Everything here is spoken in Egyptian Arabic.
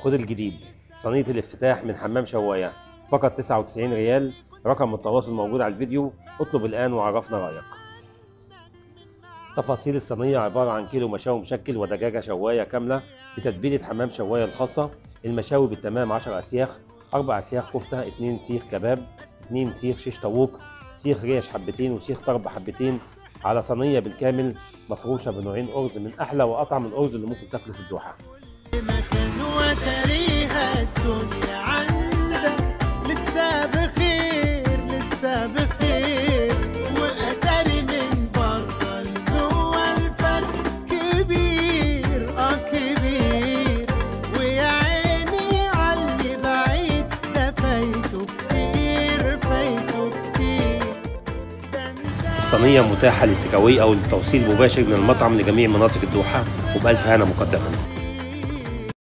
خد الجديد، صينية الافتتاح من حمام شواية فقط 99 ريال. رقم التواصل موجود على الفيديو، اطلب الآن وعرفنا رأيك. تفاصيل الصينية عبارة عن كيلو مشاوي مشكل ودجاجة شواية كاملة بتتبيلة حمام شواية الخاصة. المشاوي بالتمام 10 أسياخ، 4 أسياخ كفتة، 2 سيخ كباب، 2 سيخ شيش طاووق، سيخ ريش حبتين وسيخ طرب حبتين، على صينية بالكامل مفروشة بنوعين أرز من أحلى وأطعم الأرز اللي ممكن تاكله في الدوحة. مكان وتاريخ الدنيا عندك لسه بخير، لسه بخير، وأتاري من بره لجوه الفرق كبير، كبير، ويا عيني عاللي بعيد ده فايته كتير، فايته كتير. الصينية متاحة للتكاوي أو للتوصيل مباشر من المطعم لجميع مناطق الدوحة، وبألف هنا مقدما.